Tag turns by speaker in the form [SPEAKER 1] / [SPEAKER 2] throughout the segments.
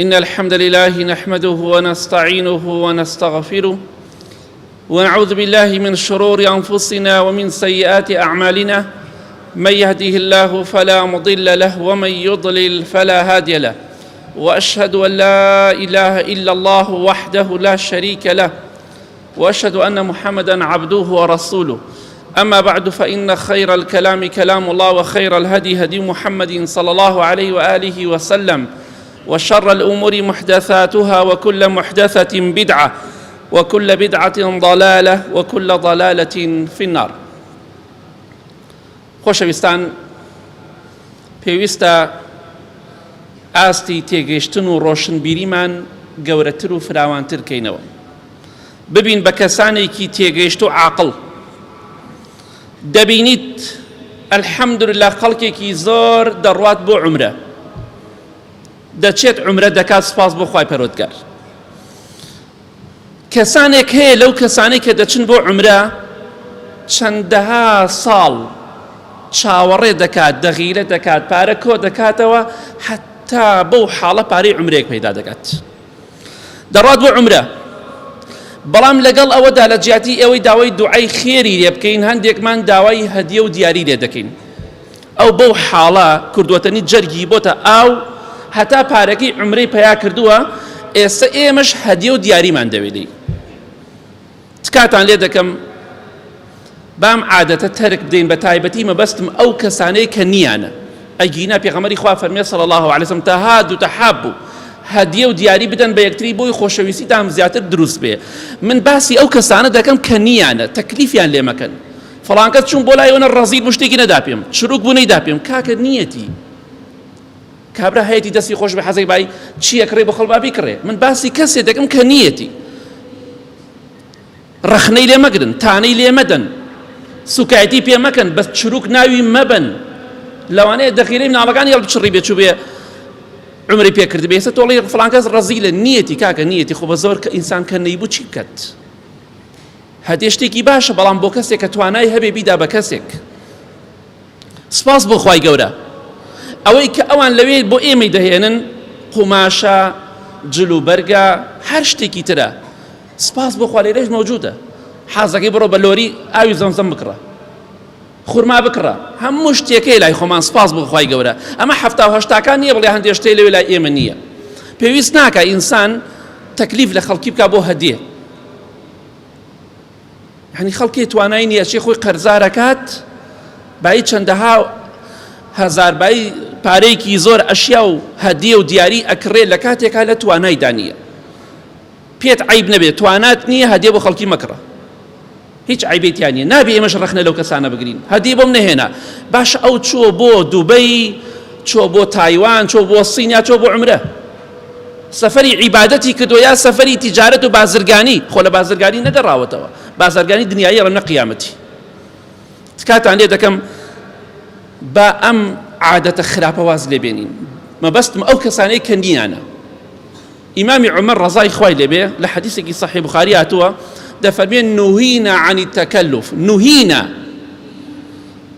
[SPEAKER 1] إن الحمد لله نحمده ونستعينه ونستغفره ونعوذ بالله من شرور أنفسنا ومن سيئات أعمالنا من يهده الله فلا مضل له ومن يضلل فلا هادي له وأشهد أن لا إله إلا الله وحده لا شريك له وأشهد أن محمدا عبده ورسوله أما بعد فإن خير الكلام كلام الله وخير الهدي هدي محمد صلى الله عليه وآله وسلم وشر الأمور محدثاتها وكل محدثة بدعة وكل بدعة ضلالة وكل ضلالة في النار خۆشەویستان پێویستە ئاستی تێگەیشتن و ڕۆشنبیریمان گەورەتر و فراوانتر کەینەوە ببین بە کەسانێکی تێگەیشت و عاقڵ دەبینیت الحەمدللە خەڵکێکی زۆر دەڕوات بۆ عومرە دەچێت عومرە دەکات سوپاس بۆ خوای پەروەردگار کەسانێک هەیە لەو کەسانەی کە دەچن بۆ عومرە چەندەها ساڵ چاوەڕێ دەکات دەغیرە دەکات پارە کۆ دەکاتەوە حتا بەو حاڵە پارەی عومرێک پەیدا دەکات دەڕات بۆ عومرە بەڵام لەگەڵ ئەوەدا لە جیاتی ئەوەی داوای دوعای خێری لێ بکەین هەندێکمان داوای هەدیە و دیاری لێ دەکەین ئەو بەو حاڵە کوردوەتەنی جەرگی بۆتە ئاو هەتا پارەکەی عومرەی پەیا کردووە ئێستا ئێمەش هەدیە و دیاریمان دەوێ لێی تکاتان لێ دەکەم بام عادەتە تەرک بدەین بە تایبەتی مەبەستم ئەو کەسانەی کە نییانە ئەگینا پێغەمبەری خوا فەرمیێ صلی الله علیه وسلم تهاد و تحاب هەدیە و دیاری بدەن بە یەکتری بۆی خۆشەویستیتان زیاتر دروست بێ من باسی ئەو کەسانە دەکەم کە نییانە تەکلیفیان لێ مەکەن فڵان کەس چووم بۆ لای ئەوەنە ڕەزیل بوو شتێکی نەدا پێم چروک بوو نەیدا پێم کاکە نییەتی کابرا هەیەتی دەستی خۆش بە حەزێک بای چی ئەکڕێ بۆ خەڵ با بیکڕێ من باسی کەسێ دەکەم کە نییەتی ڕەخنەی لێ مەگرن تانەی لێ مەدەن سوکایەتی پێ مەکەن بەس چروک ناوی مەبەن لەوانەیە دەخیرەی مناڵەکانی هەڵبچڕی بێ چوو بێ عمری پێ کردبێ ئێستا تۆڵی فڵان کەس ڕەزیلە نییەتی کاکە نییەتی خۆ بە زۆر کە ئینسان کە نەیبوو چی بکات هەدیە شتێکی باشە بەڵام بۆ کەسێک کە توانای هەبێ بیدا بە کەسێک سپاس بۆ خوای گەورە ئەوەی کە ئەوان لەوێ بۆ ئێمەی دەهێنن قوماشە جل و بەرگە هەر شتێکی ترە سپاس بۆ خوا لێرەش مەوجودە حازەکەی بڕۆ بە لۆری ئاوی زەمزەم بکڕە خورما بکڕە هەموو شتێکەی لای خۆمان سپاس بۆ خوای گەورە ئەمە حەفتا و هەشتاکان نییە بڵێ هەندێ شتێ لەوێ لای ئێمە نییە پێویست ناکە ئینسان تەکلیف لە خەڵکی بکە بۆ هەدیە یعنی خەڵکی توانای نییە چی خۆی قەرزارەکات بایی چەندەها هەزار بایی پارەیەکی زۆر ئەشیا و هەدیە و دیاری ئەکڕێ لە کاتێکا لە توانایدا نییە پێت عیب نەبێت توانات نییە هەدیە بۆ خەڵکی مەکڕە هیچ عیبێتیان نییە نابێ ئێمەش ڕەخنە لەو کەسانە بگرین هەدیە بۆم نەهێنا باش ئەو چووە بۆ دوبەی چووە بۆ تایوان چووە بۆ سین یا چووە بۆ عومرە سەفەری عیبادەتی کردووە یا سەفەری تیجارەت و بازرگانی خۆ لە بازرگانی نەگەڕاوەتەوە بازرگانی دنیایی ڕە نە قیامەتی تکاتان لێ دەکەم با ئەم عادەتە خراپە واز لێ بێنین مەبەستم ئەو کەسانەی کە نییانە ئیمامی عومەر ڕەزای خوای لێ بێ لە حەدیسێکی صحیح بخاری هاتووە دەفەرمێ نوهینا عن التکلف نوهینا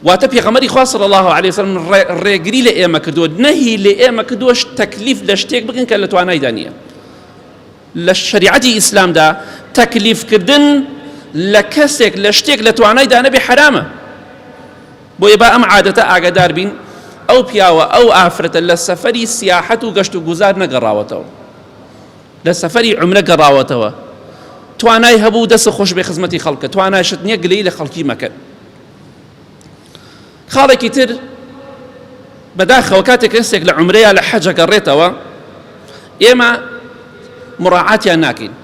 [SPEAKER 1] واتە پێغەمبەری خوا صلی الله علیه وسلم ڕێگری لە ئێمە کردووە نەهی لە ئێمە کردووە تەکلیف لە شتێک بکەن کە لە توانایدا نییە لە شریعەتی ئیسلامدا تەکلیفکردن لە کەسێک لە شتێک لە توانایدا نەبێ حرامە بۆیە با ئەم عادەتە ئاگادار بین، ئەو پیاوە، ئەو ئافرەتە لە سەفەری سیاحەت و گەشت و گوزار نەگەڕاوەتەوە، لە سەفەری عومرە گەڕاوەتەوە، توانای هەبوو دەست خۆش بێ خزمەتی خەڵکە، تواناشت نییە گلەیی لە خەڵکی مەکەن. خاڵێکی تر بەداخەوە کاتێک کەسێک لە عومرەیە لە حەجە گەڕێتەوە ئێمە مڕاعاتیان ناکەین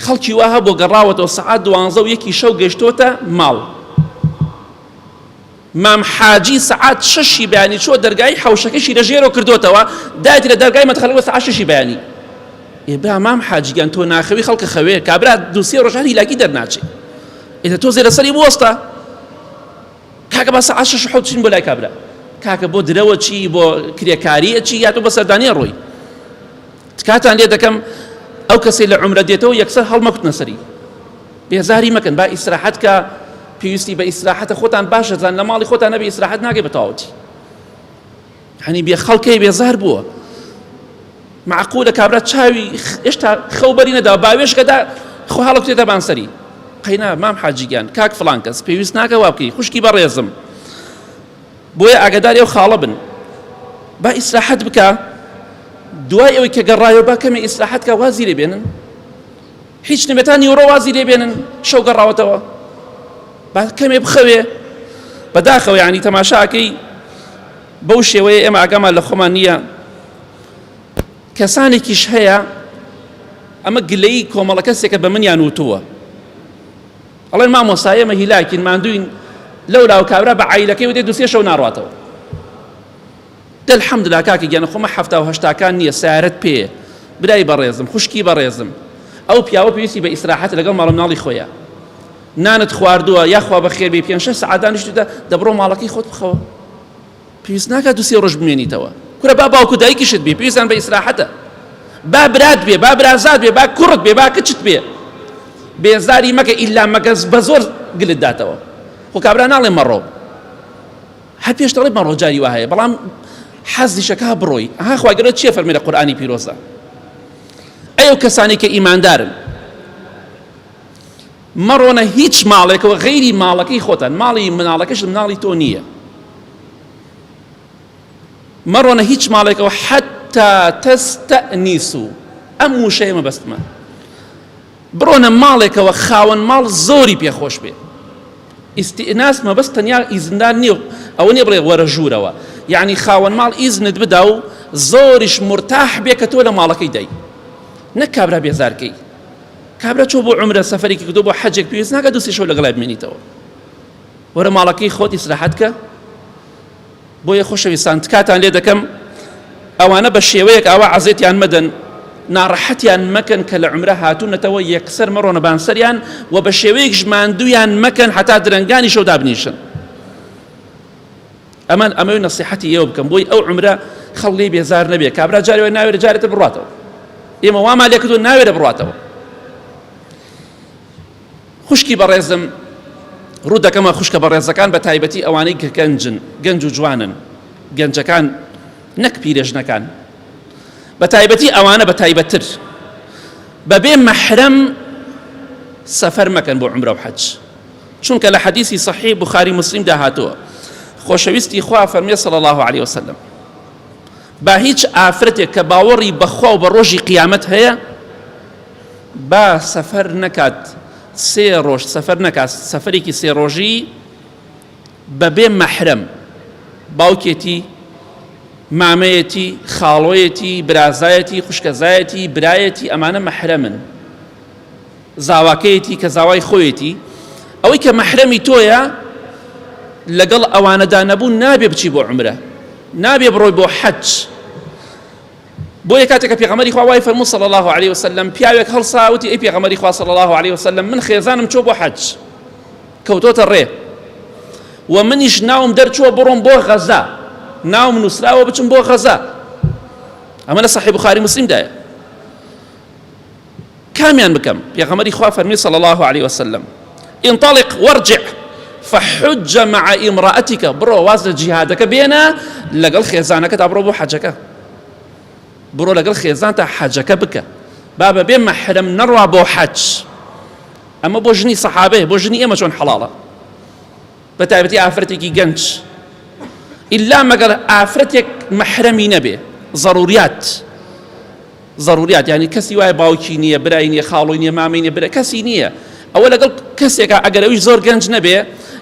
[SPEAKER 1] خەڵکی وا هەبووە گەڕاوەتەوە سەعات دوانزە و یەکی شەو گەیشتۆتە ماڵ. مام حاجی سەعات شەشی بەیانی چووە دەرگای حەوشەکەشی لە ژێرەوە کردۆتەوە دایتی لە دەرگای مەدخەلەوە سەعات شەشی بەیانی. ئێ برا مام حاجی گیان تۆ ناخەوی خەڵکە خەوێ کابرا دوو سێ ڕۆژ هەر هیلاکی دەرناچێ. ئێ تۆزێ لەسەری بوەستە. کاکە با سەعات شەش و حەوت چین بۆ لای کابرا. کاکە بۆ درەوە چی بۆ کرێکاری ئەچی یا تۆ بە سەردانیە ڕۆی. تکاتان لێ دەکەم ئەو کەسەی لە عومرە دێتەوە یەکسەر هەڵمەکوتنە سەری بێزاری مەکەن با ئیسراحەت کە پێویستی بە ئیسراحەتە خۆتان باش دەزان لە ماڵی خۆتان نەبێ ئیسراحەت ناگەی بە تەواوەتی هەنی بێ خەڵکەی بێزار بووە. معقولە کابرا چاوی هێشتا خەو بەری نەدا باوێشکەدا خۆ هەڵکتێتە بان سەری. قەینا مام حاجی گیان کاک فڵان کەس پێویست ناکە وا بکەی خوشکی بەڕێزم. بۆیە ئاگاداری ئەو خاڵە بن با ئیسراحەت بکە دوای ئەوەی کە گەڕایەوە با کەمێ ئیسراحەت کە وازی لێ بێنن هیچ نەبێت تا نیوەڕۆ وازی لێ بێنن شەو گەڕاوەتەوە با کەمێ بخەوێ بەداخەوە یعنی تەماشاکەی بەو شێوەیە ئێمە ئاگامان لە خۆمان نییە کەسانێکیش هەیە ئەمە گلەیی کۆمەڵە کەسێکە بە منیان وتووە ئەڵێن مامۆستا ئێمە هیلاکین ماندووین لەولاوە کابرا بە عایلەکەی ودێ دوسێ شەو ناڕاتەوە دە الحمدلله کاکە گیانە خۆمە حەفتا و هەشتاکان نییە سیارەت پێیە برای بەڕێزم خوشکی بەڕێزم ئەو پیاوە پێویستی بە ئیسراحەت لەگەڵ ماڵ مناڵی خۆیە نانت خواردووە یاخوا بەخێر بێ پێنج شەش سەعات دانیشتوویتە دەبڕۆ ماڵەکەی خۆت بخەوە پێویست ناکات دوو سێ ڕۆژ بمێنیتەوە کورە با باوک و دایکیشت بێ پێویستیان بە ئیسراحەتە با برات بێ با برازات بێ با کوڕت بێ با کچت بێ بێزاری مەکە ئیلا مەگەز بە زۆر گلت داتەوە خۆ کابرا ناڵێ مەڕۆ هەر پێش دەڵێ مەڕۆ جاری وا هەیە بەڵام حەزیشەکە بڕۆی ئەها خوای گەورە چیە فەرمی لە قورئانی پیرۆزدا ئەی ئەو کەسانی کە ئیماندارن مەڕۆنە هیچ ماڵێکەوە غەیری ماڵەکەی خۆتان، ماڵی مناڵەکەشت مناڵی تۆ نییە. مەڕۆنە هیچ ماڵێکەوە حتا تەستەنیسو، ئەم وشەیە مەبەستمە. بڕۆنە ماڵێکەوە خاوەن ماڵ زۆری پێخۆش بێ. ئیستئناس مەبەست تەنیا ئیزندان نییە ئەوە نییە بڵێ وەرە ژوورەوە یعنی خاوەن ماڵ ئیزنت بدا و زۆریش مرتاح بێ کە تۆ لە ماڵەکەی دای نەک کابرا بێزارکەی کابرا چۆ بۆ عومرە سەفەرێکی کردو بۆ حەجێک پێویست ناکات دوو سێ شەو لەگەڵای بمێنیتەوە وەرە ماڵەکەی خۆت ئیسراحەت کە بۆیە خۆشەویستان تکاتان لێ دەکەم ئەوانە بە شێوەیەک ئاوا عەزێتیان مەدەن ناڕەحەتیان مەکەن کە لە عمرە هاتوونەتەوە یەکسەر مەڕۆنە بان سەریان و بە شێوەیەکش ماندوویان مەکەن هەتا درەنگانی شەو دابنیشن ئەمان ئەمەوێ نەسیحەتی ئێوە بکەم بۆی ئەو عومرە خەڵک لێی بێزار نەبێ کابرا جارێ وای ناوێرە جارێ تر بڕاتەوە ئێمە وامان لێ کردووە ناوێرە بڕاتەوە خوشکی بەڕێزم ڕوو دەکەمە خوشکە بەڕێزەکان بە تایبەتی ئەوانەی کە گەنجن گەنج و جوانن گەنجەکان نەک پیرێژنەکان بە تایبەتی ئەوانە بە تایبەتتر بەبێ مەحرەم سەفەر مەکەن بۆ عمرە و حەج چونکە لە حەدیسی صحیح بوخاری موسلیمدا هاتووە خۆشەویستی خوا فەرمووی صلی اللە علیە وسلم با هیچ ئافرەتێک کە باوەڕی بەخوا و بە ڕۆژی قیامەت هەیە با سەفەر نەکات سێ ڕۆژ سەفەر نەکات سەفەرێکی سێ ڕۆژی بەبێ مەحرەم باوکێتی مامەیەتی خاڵۆیەتی برازایەتی خوشکەزایەتی برایەتی ئەمانە مەحرەمن زاواکەیەتی کە زاوای خۆیەتی ئەوەی کە مەحرەمی تۆیە لەگەڵ ئەوانەدا نەبوو نابێ بچی بۆ عومرە نابێ بڕۆی بۆ حەج بۆیە کاتێک کە پێغەمبەری خوا وای فەرموو صلی الله علیه وسلم پیاوێک هەڵسا وتی ئەی پێغەمبەری خوا صلی الله علیه وسلم من خێزانم چۆ بۆ حەج کەوتۆتە ڕێ و منیش ناوم دەرچووە بڕۆم بۆ غەزا ناوم نووسراوە بچم بۆ غەزا ئەمە لە صحیح بخاری مسلمدایە کامیان بکەم؟ پێغەمبەری خوا فەرمی صلی اللە علیە وسلم انطلق وارجع فحج مع امرأتك بڕۆ واز لە جیهادەکە بێنە لەگەڵ خێزانەکەتا بڕۆ بۆ حەجەکە بڕۆ لەگەڵ خێزانتا حەجەکە بکە با بەبێ مەحرەم نەڕوا بۆ حەج ئەمە بۆ ژنی سەحابەیە بۆ ژنی ئێمە چۆن حەڵاڵە بە تایبەتی ئافرەتێکی گەنج ئیلا مەگەر ئافرەتێک مەحرەمی نەبێ ضروریات زەروریات یانی کەسی وایە باوکی نییە برای نییە خاڵۆی نییە مامەی نییە برا کەسی نییە ئەوە لەگەڵ کەسێکا ئەگەر ئەویش زۆر گەنج نەبێ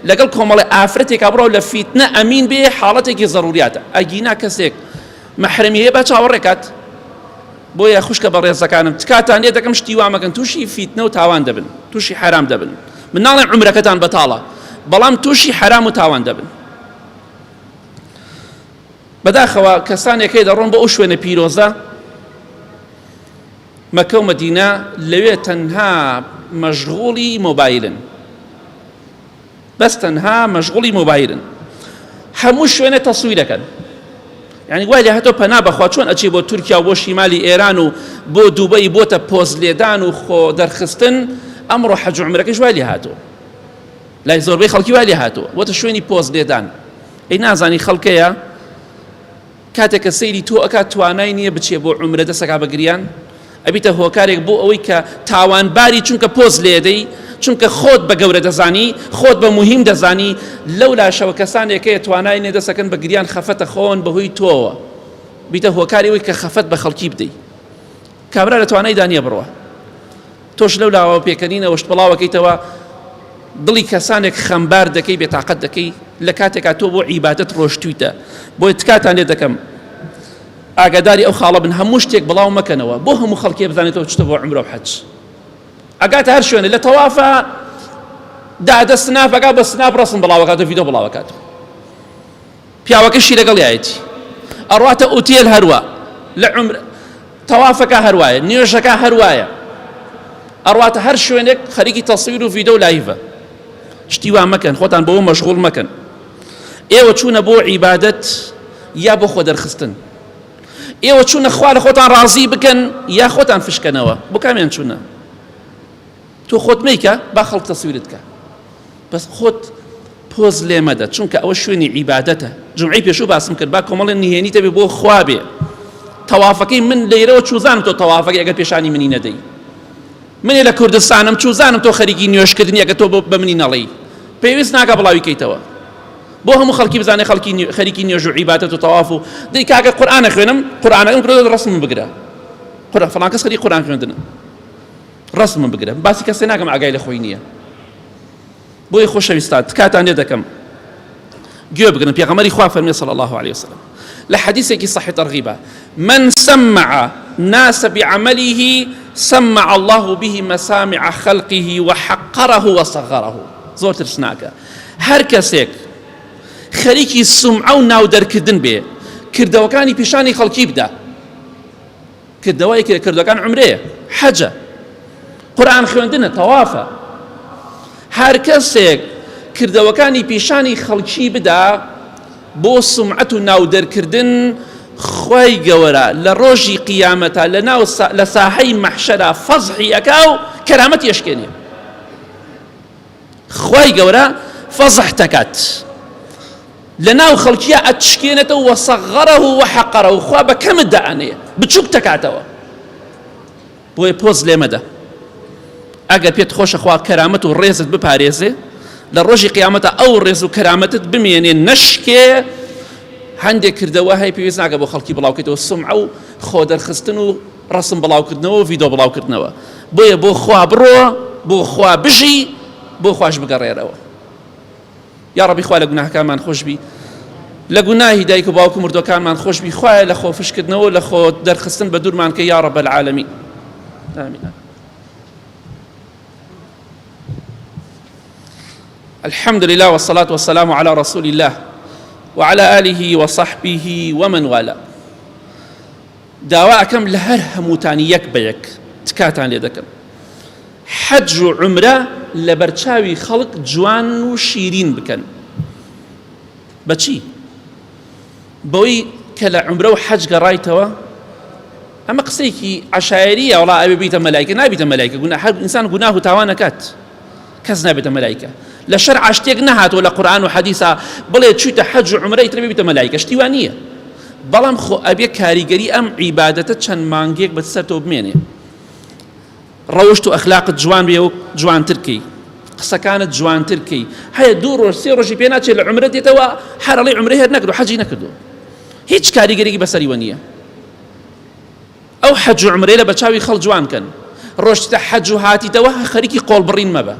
[SPEAKER 1] لەگەڵ کۆمەڵی ئافرەتێکا بڕۆ لە فیتنە ئەمین بێ حاڵەتێکی زەروریاتە ئەگینا کەسێک مەحرەمی هەیە با چاوەڕێ کات بۆیە خوشکە بەڕێزەکانم تکاتان لێ دەکەم شتی وا مەکەن تووشی فیتنە و تاوان دەبن تووشی حەرام دەبن من ناڵێم عومرەکەتان بەتاڵە بەڵام تووشی حەرام و تاوان دەبن بەداخەوە کەسانێک هەیە دەڕۆن بۆ ئەو شوێنە پیرۆزە مەکە و مەدینە لەوێ تەنها مەشغوڵی مۆبایلن بەس تەنها مەشغوڵی مۆبایلن هەموو شوێنە تەسویرەکەن یعنی وای لە هەتۆ پەنا بەخوا چۆن ئەچی بۆ تورکیا و بۆ شیمالی ئێران و بۆ دوبەی بۆتە پۆز لێدان و خۆ دەرخستن ئەمڕۆ حەج و عومرەکەش وای لێ هاتووە لای زۆربەی خەڵکی وای لێ هاتووە بۆتە شوێنی پۆز لێدان ئەی نازانی خەڵکەیە؟ کاتێک کە سەیری تۆ ئەکات توانای نییە بچێ بۆ عومرە دەسەکا بە گریان ئەبیتە هۆکارێک بۆ ئەوەی کە تاوانباری چونکە پۆز لێدەی چونکە خۆت بە گەورە دەزانی خۆت بە موهیم دەزانی لەو لاشەوە کەسانێک هەیە توانای نیە دەسەکەن بە گریان خەفەتە خۆن بەهۆی تۆوە بیتە هۆکاری ئەوەی کە خەفەت بە خەڵکی بدەی کابرا لە توانایدا نییە بڕوا تۆش لەو لاوە پێکەنینەوە شت بڵاوەکەیتەوە دڵی کەسانێک خەمبار دەکەی بێتاقەت دەکەی لە کاتێکا تۆ بۆ عیبادەت ڕۆشتویتە بۆیە تکاتان لێ دەکەم ئاگاداری ئەو خاڵە بن هەموو شتێک بڵاو مەکەنەوە بۆ هەموو خەڵکێ بزانێتەوە چتە بۆ عمرە و حەج ئەگاتە هەر شوێنێ لە تەوافە دادە سناپەکە بە سناپ ڕسم بڵاوەکات و ڤیدۆ بڵاوەکات پیاوەکەشی لەگەڵیایەتی ئەڕواتە ئوتێل هەروا لە عمر تەوافەکە هەروایە نوێژەکە هەروایە ئەڕواتە هەر شوێنێک خەریکی تەسویر و ڤیدۆ و لایڤە شتی وا مەکەن خۆتان بەوە مەشغوڵ مەکەن ئێوە چوونە بۆ عیبادەت یا بۆ خۆ دەرخستن ئێوە چوونە خوا لە خۆتان ڕازی بکەن یا خۆتان فشکەنەوە بۆ کامیان چوونە تۆ خۆت مەیکە با خەڵک تەسویرت کە بەس خۆت پۆز لێ مەدە چونکە ئەوە شوێنی عیبادەتە جمعەی پێشوو باسم کرد با کۆمەڵێ نهێنی تەبێ بۆ خوا بێ تەوافەکەی من لێرەوە چوزانم تۆ تەوافەکەی ئەگەر پێشانی منی نەدەی منێ لە کوردستانم چوزانم تۆ خەریکی نوێژکردنی ئەگەر تۆ بە منی نەڵێی پێویست ناکە بڵاوی کەیتەوە بۆ هەموو خەڵکی بزانێ خەڵکی خەریکی نوێژ و عیبادەت و تەواف و دەی کاکە قورئانە خوێنم قورئانەکەم کردووە ڕەسمم بگرە قورئان فڵان کەس خەریکی قورئان خوێندنە ڕەسمم بگرە باسی کەسێ ناکەم ئاگای لە خۆی نییە بۆیە خۆشەویستان تکاتان لێ دەکەم گوێ بگرن پێغەمبەری خوا فەرمی صلی الله علیه وسلم لە حەدیثێکی صحیح ترغیبە من سمع ناس بعمله سمع الله به مسامع خلقه وحقره وصغره زۆر ترسناکە هەر کەسێک خەریکی سمعە و ناو دەرکردن بێ کردەوەکانی پیشانی خەڵکی بدا کردەوە یەکێ لە کردەکان عومرەیە، حەجە، قورئان خوێندنە، تەوافە. هەر کەسێک کردەوەکانی پیشانی خەڵکی بدا بۆ سومعەت و ناو دەرکردن خوای گەوەرە لە ڕۆژی قیامەتا لە ناو لە ساحەی مەحشەرا فەزحی ئەکا و کەرامەتی ئەشکێنێ. خوای گەورە فەزح تەکات. لەناو خەڵکیا ئەتشکێنێتەوە وصغره وحقره خوا بە کەمت دائەنێ بچوک تەکاتەوە بۆیە پۆز لێ مەدە ئەگەر پێت خۆشە خوا کەرامەت و ڕێزت بپارێزێ لە ڕۆژی قیامەتە ئەو ڕێز و کەرامەتت بمێنێ نەشکێ هەندێک کردەوە هەیە پێویست ناکە بۆ خەڵکی بڵاوکەیتەوە سمعە و خۆ دەرخستن و ڕسم بڵاوکردنەوە و ڤیدۆ بڵاوکردنەوە بۆیە بۆ خوا بڕۆ بۆ خوا بژی بۆ خواش بگەڕێرەوە یاڕەبی خوا لە گوناهەکانمان خۆشبی لە گوناهی دایک و باوک و مردوەکانمان خۆشبی خوایە لە خۆ فشکردنەوە لە خۆ دەرخستن بە دوورمان کە یاڕەب العالمین آمین الحمد لله والصلاة والسلام على رسول الله وعلى آله وصحبه ومن والاه داوا ئەکەم لە هەر هەمووتان یەک بە یەک تکاتان لێ دەکەم حەج و عومرە لەبەرچاوی خەڵک جوان و شیرین بکەن بەچی بەوەی کە لە عومرە و حەج گەڕایتەوە ئەمە قسەیەکی عشایریە وڵا ئەوێ بیتە مەلایکە نابیتە مەلایکە گوناه هەر ئینسان گوناه و تاوان نەکات کەس نابێتە مەلایکە لە شەرع شتێک نەهاتووە لە قورئان و حەدیسا بڵێ چوویتە حەج و عومرە ئیتر ببیتە مەلایکە شتی وا نییە بەڵام خۆ ئەبێ کاریگەری ئەم عیبادەتە چەند مانگێک بەسەرتەوە بمێنێ ڕەوشت و ئەخلاقت جوان بێ و جوانتر کەی قسەکانت جوانتر کەی هەیە دوو ڕۆژ سێ ڕۆژی پێ ناچێت لە عومرە دێتەوە هەرڵی عومرەی هەر نەکردو حەجی نەکردو هیچ کاریگەریی بەسەریوە نییە ئەو حەج و عومرەی لە بەچاوی خەڵک جوان کەن ڕۆشتیتە حەج و هاتیتەوە خەریکی قۆڵبڕین مەبە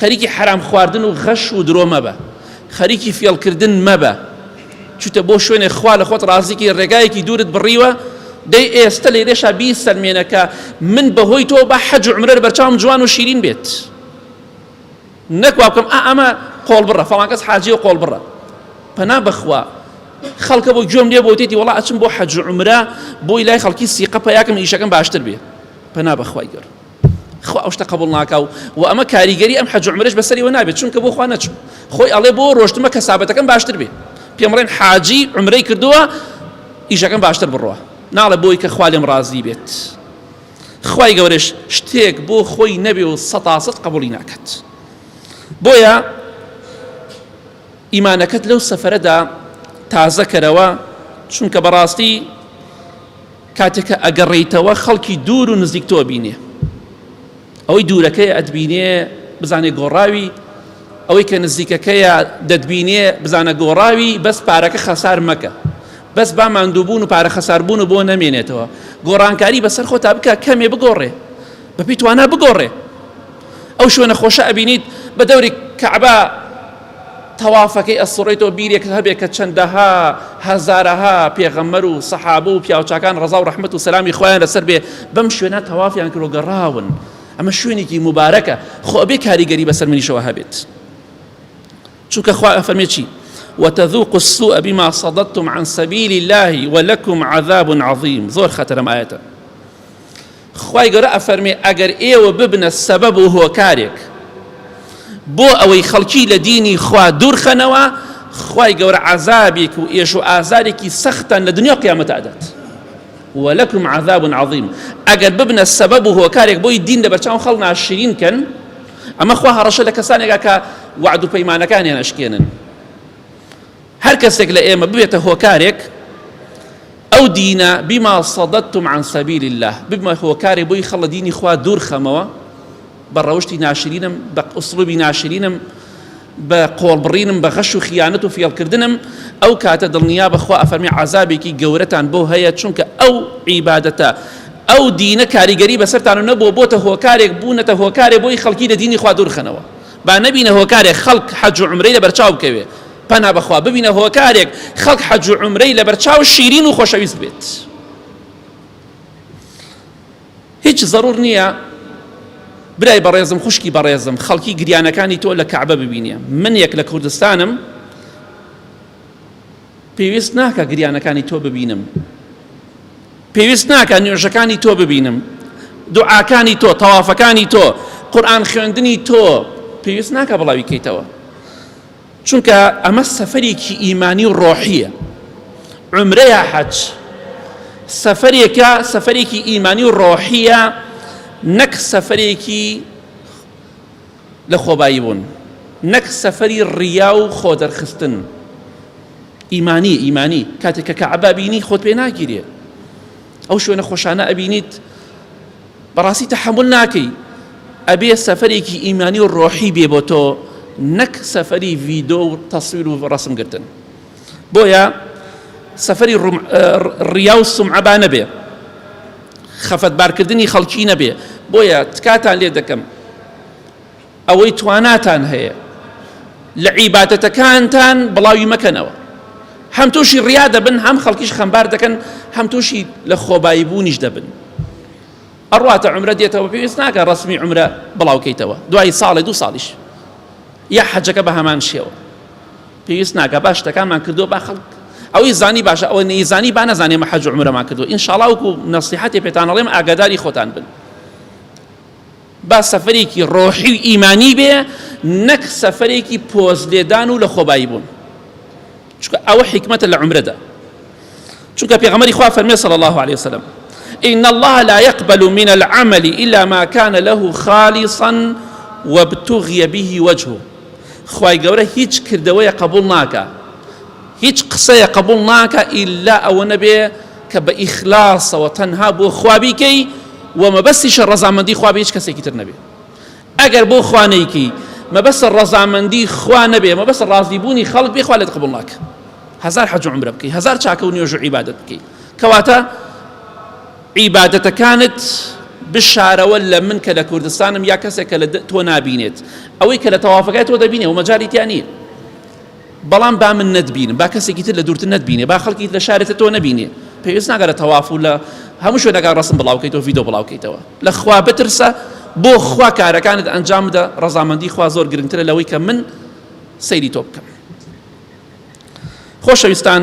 [SPEAKER 1] خەریکی حەرام خواردن و غەش و درۆ مەبە خەریکی فێڵکردن مەبە چوتە بۆ شوێنێک خوا لە خۆت ڕازیکی ڕێگایەکی دوورت بڕیوە دەی ئێستە لێرەشا بیسەلمێنە کە من بەهۆی تۆ بە حەج و عومرە بەرچاوم جوان و شیرین بێت نەک وا بکەم ئا ئەمە قۆڵبڕە فەڵان کەس حاجیە و قۆڵبڕە پەنا بەخوا خەڵکە بۆ گوێم لێ بۆتێتی وەڵا ئەچم بۆ حەج و عومرە بۆی لای خەڵکی سیقە پیاکەم ئیشەکەم باشتر بێ پەنا بەخوای گەور خوا ئەو شتە قبول ناکا و و ئەمە کاریگەری ئەم حەج و عومرەش بەسەریەوە نابێت چونکە بۆ خوا نەچوو خۆی ئەڵێ بۆ ڕۆشتمە کەسابەتەکەم باشتر بێ پێم بڵێن حاجی عومرەی کردووە ئیشەکەم باشتر بڕوە ناڵێ بۆی کە خوا لێم ڕازی بێت خوای گەورەش شتێک بۆ خۆی نەبێ و سەتاسەد قبوڵی ناکات بۆیە ئیمانەکەت لەو سەفەرەدا تازە کەرەوە. چونکە بەڕاستی کاتێک کە ئەگەڕێیتەوە خەڵکی دوور و نزیک تۆ بینێ ئەوەی دوورەکەی ئەتبینێ بزانێ گۆڕاوی ئەوەی کە نزیکەکەیە دەتبینێ بزانە گۆڕاوی بەس پارەکە خەسار مەکە بەس با ماندووبوون و پارە خەساربوون و بۆ نەمێنێتەوە گۆڕانکاری بەسەر خۆتا بکە کەمێ بگۆڕێ بەپی توانا بگۆڕێ ئەو شوێنە خۆشە ئەبینیت بە دەوری کەعبە تەوافەکەی ئەسوڕێتەوە بیرێک هەبێ کە چەندەها هەزارەها پێغەمبەر و سەحابە و پیاوچاکان ڕەزا و ڕەحمەت و سەلامی خوایان لەسەر بێ بەم شوێنە تەوافیان کرد و گەڕاون ئەمە شوێنێکی موبارەکە خۆ ئەبێ کاریگەری بەسەر منیشەوە هەبێت چونکە خوا ئەفەرمێ چی وتذوقوا السوء بما صددتم عن سبيل الله ولكم عذاب عظيم زۆر خەتەرم ئاەتە خوای گەورە ئەفەرمێ ئەگەر ئێوە ببنە سەبەب و هۆکارێک بۆ ئەوەی خەڵکی لە دینی خوا دوورخەنەوە خوای گەورە عەزابێک و ئێش و ئازارێکی سەختان لە دنیا قیامەت ئەدات ولكم عذاب عظیم ئەگەر ببنە سەبەب و هۆکارێک بۆی دین لە بەرچاو خەڵ ناشرین کەن ئەمە خوا هەڕەشە لە کەسانێکا کە وەعد و پەیمانەکانیان ئەشکێنن هەر کەسێک لە ئێمە ببێتە هۆکارێک ئەو دینە بما صددتم عن سبیل اللە ببمە هۆکارێک بۆی خەڵ لە دینی خوا دوور خەمەوە بە ڕەوشتی ناشرینم بە ئوسلوبی ناشرینم بە قۆڵبڕینم بە غەش و خیانەت و فێڵکردنم ئەو کاتە دڵنیا بەخوا ئەفەرمی عەزابێکی گەورەتان بۆ هەیە چونکە ئەو عیبادەتە ئەو دینە کاریگەری بەسەرتان و نەبووە بۆتە هۆکارێک بوونەتە هۆکارێک بۆی خەڵکی لە دینی خوا دوورخەنەوە با نەبینە هۆکارێک خەڵک حەج و عومرەی لەبەرچاو بکەوێ پەنا بەخوا ببینە هۆکارێک خەڵک حەج و عومرەی لەبەرچاو شیرین و خۆشەویست بێت. هیچ زەرور نییە برای بەڕێزم خوشکی بەڕێزم خەڵکی گریانەکانی تۆ لە کەعبە ببینێ من یەک لە کوردستانم پێویست ناکە گریانەکانی تۆ ببینم پێویست ناکە نوێژەکانی تۆ ببینم دوعاکانی تۆ تەوافەکانی تۆ قورآن خوێندنی تۆ پێویست ناکە بڵاوی کەیتەوە چونکە ئەمە سەفەرێکی ئیمانی و ڕۆحیە عومرە یا حەج سەفەرێکە سەفەرێکی ئیمانی و ڕۆحیە نەک سەفەرێکی لە خۆبایی بوون نەک سەفەری ڕیا و خۆدەرخستن ئیمانی ئیمانی کاتێک کە کەعبە بینی خۆت پێ ناگیرێ ئەو شوێنە خۆشانە ئەبینیت بەڕاستی تەحەمول ناکەی ئەبێ سەفەرێکی ئیمانی و ڕۆحی بێ بۆ تۆ نەک سەفەری ڤیدۆ و تەسویر و ڕەسم گرتن بۆیە سەفەری ڕیا و سومعە با نەبێ خەفەتبارکردنی خەڵکی نەبێ بۆیە تکاتان لێ دەکەم ئەوەی تواناتان هەیە لە عیبادەتەکانتان بڵاوی مەکەنەوە هەم تووشی ڕیا دەبن هەم خەڵکیش خەمبار دەکەن هەم تووشی لە خۆبایی بوونیش دەبن ئەڕواتە عمرە دێتەوە پێویست ناکە ڕسمی عمرە بڵاوکەیتەوە دوای ساڵێ دوو ساڵیش یا حەجەکە بە هەمان شێوە پێویست ناکە باش شتەکانمان کردووە با خەڵک ئەوەی زانی باشە ئەوە نەیزانی با نەزانێ مە حەج و عمرەمان کردووە ئینشاڵا وەکو نەسیحەتێ پێتان ئەڵێم ئاگاداری خۆتان بن با سەفەرێکی ڕۆحی و ئیمانی بێ نەک سەفەرێکی پۆز لێدان و لە خۆبایی بوون چونکە ئەوە حیکمەتە لە عومرەدا چونکە پێغەمبەری خوا فەرمێ صلی الله علیه وسلم إن الله لا يقبل من العمل إلا ما كان له خالصا وابتغي به وجهه خوای گەورە هیچ کردەوەیە قبول ناکا هیچ قسەیە قبول ناکا ئیلا ئەوە نەبێ کە بە ئیخلاسەوە تەنها بۆ خوا بیکەی و مەبەستیشە ڕەزامەندی خوا بێ هیچ کەسێکی تر نەبێ ئەگەر بۆ خوا نەیکەی مەبەستە ڕەزامەندی خوا نەبێ مەبەستە ڕازیبوونی خەڵک بێ خوا لێت قبوڵ ناکە هەزار حەج و عومرە بکەی هەزار چاکە و نوێژ و عیبادەت بکەی کەواتە عیبادەتەکانت بشارەوە لە من کە لە کوردستانم یا کەسێک کە لە تۆ نابینێت ئەوەی کە لە تەوافەکەی تۆ دەبینێ و مەجالی تیا نییە بەڵام با من نەتبینم با کەسێکی تر لە دوورتر نەتبینێ با خەڵکی لە شارێتە تۆ نەبینێ پێویست ناکات لە تەواف و لە هەموو شوێنەکان ڕەسم بڵاوکەیتەوە ڤیدۆ بڵاوکەیتەوە لە خوا بترسە بۆ خوا کارەکانت ئەنجام بدە ڕەزامەندی خوا زۆر گرنگترە لەوەی کە من سەیری تۆ بکەم خۆشەویستان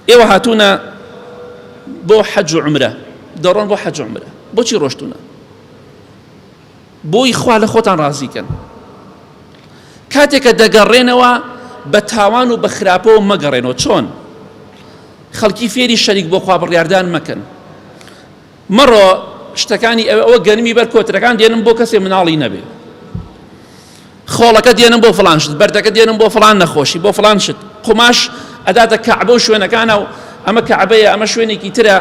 [SPEAKER 1] ئێوە هاتوونە بۆ حەج و عمرە دەڕۆن بۆ حەج و عمرە بۆچی ڕۆشتونە بۆی خوا لە خۆتان ڕازی کەن کاتێک کە دەگەڕێنەوە بە تاوان و بە خراپەوە مەگەڕێنەوە چۆن خەڵکی فێری شەریک بۆ خوا بڕیاردان مەکەن مەڕۆ شتەکانی ئەوە گەنمی بەر کۆترەکان دێنم بۆ کەسێ مناڵی نەبێ خۆڵەکە دێنم بۆ فلان شت بەردەکە دێنم بۆ فلان نەخۆشی بۆ فلان شت قوماش. ئەداتە کەعبە و شوێنەکانە و ئەمە کەعبەیە ئەمە شوێنێکی ترە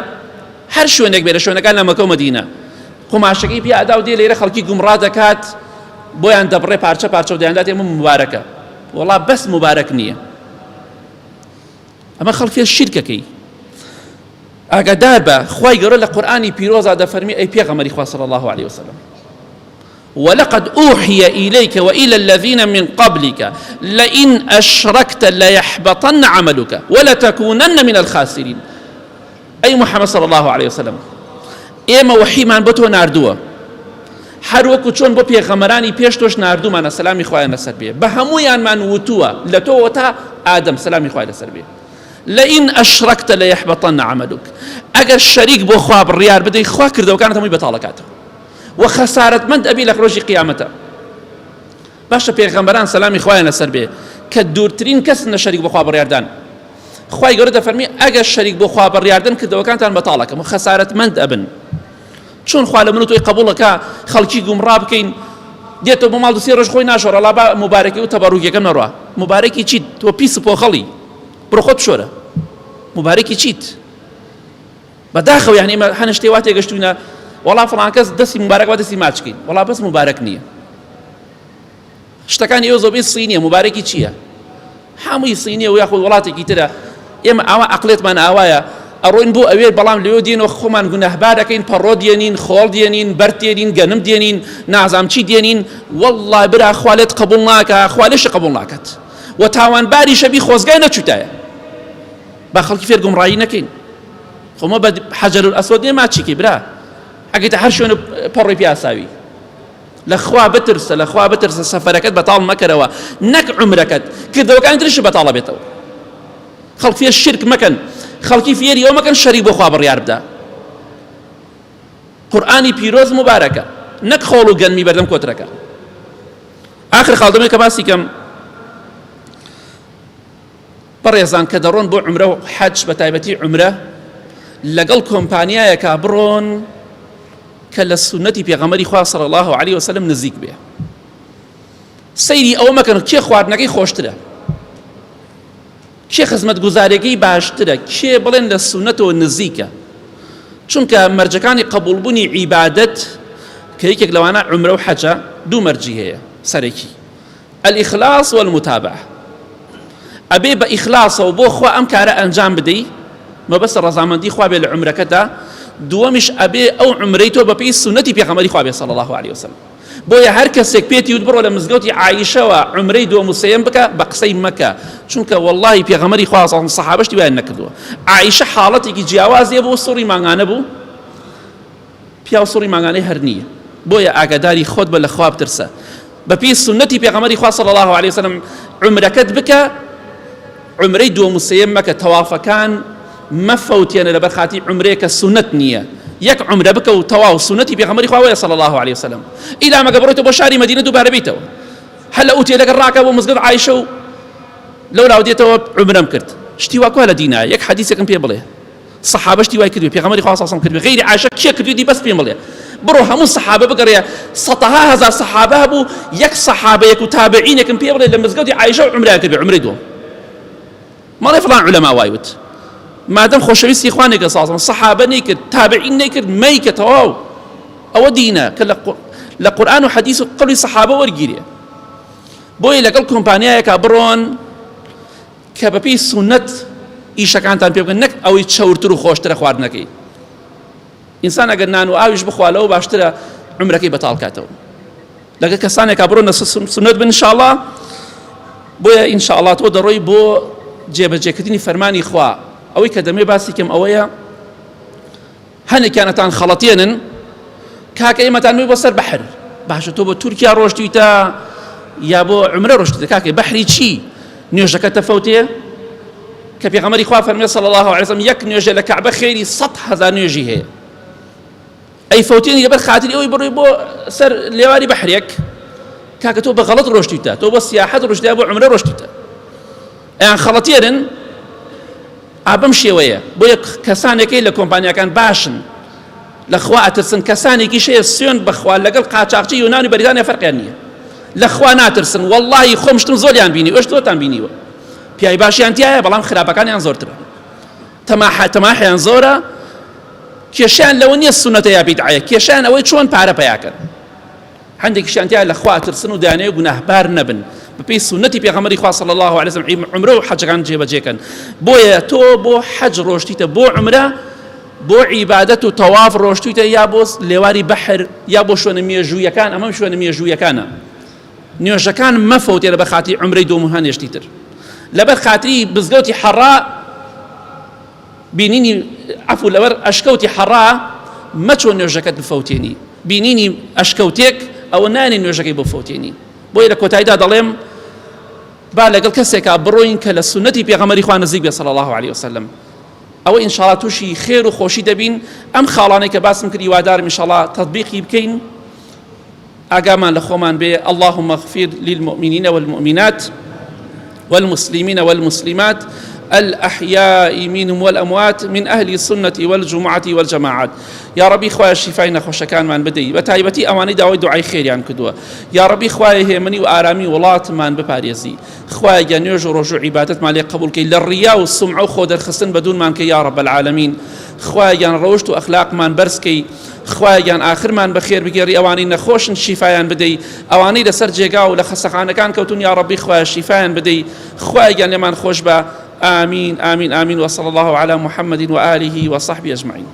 [SPEAKER 1] هەر شوێنێک بێ لە شوێنەکان لە مەکە و مەدینە قوماشەکەی پێ ئەدا و دێ لێرە خەڵکی گومڕا دەکات بۆیان دەبڕێ پارچە پارچە و دەیاندات ئێمە مبارەکە وەڵا بەس مبارەک نییە ئەمە خەڵکێ شیرکەکەی ئاگادار بە خوای گەورە لە قورئانی پیرۆزا دەفەرمی ئەی پێغەمبەری خوا صلی الله علیه وسلم ولقد أوحي إليك وإلى الذين من قبلك لئن أشركت ليحبطن عملك ولتكونن من الخاسرين أي محمد صلى الله عليه وسلم ئێمە وەحیمان بۆ تۆ ناردووە هەر وەکو چۆن بۆ پێغەمەرانی پێش تۆش ناردوومانە سەلامی خوایان لەسەر بێ بە هەموویانمان وتووە لە تۆوە تا ئادەم سەلامی خوای لەسەر بێ لئن اشرکت لیحبطن عملک ئەگەر شەریک بۆ خوا بڕیار بدەی خوا کردەوەکانت هەمووی بەتاڵەکاتەوە و خەسارەتمەند ئەبی لە ڕۆژی قیامەتە باشە پێغەمبەران سەلامی خوایان لەسەر بێ کە دوورترین کەس لە شەریک بۆ خوا بڕیاردان خوای گەورە دەفەرمی ئەگەر شەریک بۆ خوا بڕیاردن کردەوەکانتان بەتاڵەکەم و خەسارەتمەند ئەبن چۆن خوا لە من و تۆی قبوڵەکە خەڵکی گومڕا بکەین دێتەوە بۆ ماڵ دوسێ ڕۆژ خۆی ناشۆڕەڵا با مبارەکی و تەبەڕوگیەکەم نەڕوا مبارەکی چیت تۆ پیس و پۆخەڵی بڕۆ خۆت بشۆرە مبارەکی چیت بەداخەوە یعنی ئێمە هەنە شتێ وا تێگەشتوینە وەڵا فڵان کەس دەستی مبارەک وا دەستی ماچکەین وەڵا بەس مبارەک نییە شتەکانی ئێوە زۆربەی سینیە مبارەکی چییە هەمووی سینیە و یاخود وڵاتێکی ترە ئێمە ئاوا عقلێتمان ئاوایە ئەڕۆین بۆ ئەوێ بەڵام لەوێ دێنەوە خۆمان گوناهبار دەکەین پەڕۆ دێنین خۆڵ دێنین بەرد دێنین گەنم دێنین نازام چی دێنین والله برا خوا لێت قبوڵ ناکا خوا لێشی قبوڵ ناکات و تاوانباریشە بی خۆزگای نەچووتایە با خەڵکی فێر گومڕایی نەکەین خۆمە بە حەجەر الئەسوەد نیە ماچیکی برا ئەگەیتە هەر شوێن پەڕۆی پیاساوی لە خوا بترسە لە خوا بترسە سەفەرەکەت بەتاڵ مەکەرەوە نەک عمرەکەت کردەوەکانی ترش بەتاڵە بێتەوە خەڵک فێر شرک مەکەن خەڵکی فێری ئەو مەکەن شەریک بۆ خوا بڕیار بدە قورئانی پیرۆز مبارەکە نەک خۆڵ و گەنمی بەردەم کۆترەکە ئاخر خاڵ دەمێک کە باسی کەم بەڕێزان کە دەڕۆن بۆ عمرە و حەج بە تایبەتی عمرە لەگەڵ کۆمپانیایەکە بڕۆن کە لە سوننەتی پێغەمبەری خوا صلی الله علیه وسلم نزیک بێ سەیری ئەوە مەکەن کێ خواردنەکەی خۆشترە کێ خزمەتگوزارێکەی باشترە کێ بڵێن لە سوننەتەوە نزیکە چونکە مەرجەکانی قبوڵبوونی عیبادەت کە یەکێک لەوانە عومرە و حەجە دوو مەرجی هەیە سەرەکی الإخلاص والمتابعة ئەبێ بە ئیخلاصەوە بۆ خوا ئەم کارە ئەنجام بدەی مەبەستە ڕەزامەندی خوا بێ لە عومرەکەدا دووەمیش ئەبێ ئەو عومرەی تۆ بەپێی سوننەتی پێغەمبەری خوا بێ صلی الله علیه وسلم بۆیە هەر کەسێک پێتی وت بڕۆ لە مزگەوتی عائیشەوە عومرەی دووەم و سێیەم بکە بە قسەی مەکە چونکە وەڵڵاهی پێغەمبەری خوا صلی الله سەحابە شتی وایان نەکردووە عائیشە حاڵەتێکی جیاوازی بوو سوڕی مانگانە بوو پیاو سوڕی مانگانەی هەر نییە بۆیە ئاگاداری خۆت بە لە خوا بترسە بەپێی سوننەتی پێغەمبەری خوا صلی الله علیه وسلم عومرەکەت بکە عومرەی دووەم و سێیەم مەکە تەوافەکان مەفەوتێنە لەبەر خاتی عومرەیە کە سوننەت نییە یەک عومرە بکە و تەواو سوننەتی پێغەمبەری خوا وایە صلی الله علیه وسلم ئیلا مەگە بڕۆیتەوە بۆ شاری مەدینە دووبارە بیتەوە هەر لە ئوتێلەکە ڕاکە بۆ مزگەوت عایشە و لەولاوە دێتەوە عومرەم کرد شتی وا کوا لە دینایە یەک حەدیسێکم پێ بڵێ سەحابە شتی وای کردوێ پێغەمبەری خوا صلی کردوێ غەیری عائشە کێ کردوێتی بەس پێم بڵێ بڕۆ هەموو سەحابە بگەڕێ سەتەها هەزار سەحابە هەبوو یەک سەحابەیەک و تابعینێکم پێ بڵێ لە مزگەوتی عائشە و عومرەیان کردوێ عومرەی دووەم مەڵێ فڵان عولەما وای وت مادەم خۆشەویستی خوا نەیکرد صلی سەحابە نەیکرد تابعین نەیکرد مەیکە تەواو ئەوە دینە کە لە قورئان و حەدیث و قەولی سەحابە وەرگیرێ بۆیە لەگەڵ کۆمپانیایەکە بڕۆن کە بەپێی سوننەت ئیشەکانتان پێ بکەن نەک ئەوەی چەورتر و خۆشترە خواردنەکەی ئینسان ئەگەر نان و ئاویش بخوا لەوە باشترە عمرەکەی بەتاڵ کاتەوە لەگە کەسانێکا بڕۆنە سوننەت بن ئینشاءاللە بۆیە ئینشاءاللە تۆ دەڕۆی بۆ جێبەجێکردنی فەرمانی خوا ئەوەی کە دەمێ باسی کەم ئەوەیە هەنێکیان ئەتان خەڵەتێنن کاکە ئێمەتان بۆ سەر بەحر باشە تۆ بۆ تورکیا ڕۆشتویتە یا بۆ عمرە ڕۆشتیتە کاکە بەحری چی نوێژەکە تەفەوتێ کە پێغەمبەری خوا فەرمێ صلی الله علیه وسلم یەک نوێژە لە کەعبە خێری 100 هەزار نوێژی هەیە ئەی فەوتێنی لەبەر خاتری ئەوەی بڕۆی بۆ سەر لێواری بەحرێک کاکە تۆ بە غەڵەت ڕۆشتیتە تۆ بۆ سیاحەت ڕۆشتیتە بۆ عمرە ڕۆشتیتە ئەیان خەڵەتێنن ئا بەم شێوەیە بۆیە کەسانێکەی لە کۆمپانیاکان باشن لە خوا ئەترسن کەسانێکیش هەیە سوێند بەخوا لەگەڵ قاچاقچی یۆنان و بەریتانیا فەرقیان نییە لە خوا ناترسن واللهی خۆم شتم زۆریان بینی ئەوش زۆرتان بینیوە. پیاوی باشیان تیایە بەڵام خراپەکانیان زۆرترە. تەماحە تەماحیان زۆرە کێشیان لەوە نییە سونەتە یا بیدعەیە کێشیان ئەوەی چۆن پارە پیاکەن هەندێکیشیان تیا لە خوا ترسن و دانەیە گوناهبار نەبن بەپێی سونەتی پێغەمبەری خوا صلی الله علیه وسلم عمرە و حەجەکان جێبەجێکەن بۆیە تۆ بۆ حەج ڕۆشتیتە بۆ عمرە بۆ عیبادەت و تەواف ڕۆشتویتە یا بۆ لێواری بەحر یا بۆ شوێنە مێژوویەکان ئەمە شوێنە مێژوویەکانە نوێژەکان مەفەوتێنە بە خاتری عومرەی دووەم و هەنێشتی تر لەبەر خاتری مزگەوتی حەڕا بینینی عەفو لەبەر ئەشکەوتی حەڕا مەچۆ نوێژەکەت بفەوتێنی بینینی ئەشکەوتێک ئەوە نانێ نوێژەکەی بۆ فەوتێنی بۆیە لە کۆتاییدا دەڵێم با لەگەڵ کەسێکا بڕۆین کە لە سوننەتی پێغەمبەری خوا نزیک بێ صلی الله علیه وسلم ئەوە ئینشاڵا تووشی خێر و خۆشی دەبین ئەم خاڵانەی کە باسم کرد هیوادارم ئینشاڵا تەطبیقی بکەین ئاگامان لە خۆمان بێ اللهم اغفر للمؤمنین والمؤمنات والمسلمين والمسلمات الأحياء منهم والأموات من أهل السنة والجمعة والجماعات یا ربی خوایە شیفای نەخۆشەکانمان بدەی بە تایبەتی ئەوانەی داوای دوعای خێریان کردووە یا ربی خوایە هێمنی و ئارامی وڵاتمان بپارێزی خوایە گیان نوێژ و ڕۆژ و عیبادەتمان لێ قبوڵ کەی لە ڕیا و سومعە و خۆ دەرخستن بە دوورمان کەی یا رب العالمین خوایە گیان ڕەوشت و ئەخلاقمان بەرز کەی خوایە گیان ئاخرمان بەخێر بگێڕی ئەوانەی نەخۆشن شیفایان بدەی ئەوانەی لەسەر جێگا و لە خەستەخانەکان کەوتون یا ڕەبی خوایە شیفایان بدەی خوایە گیان لێمان خۆش بە آمین آمین آمین وصلی الله علی محمد وآله وصحبه اجمعین.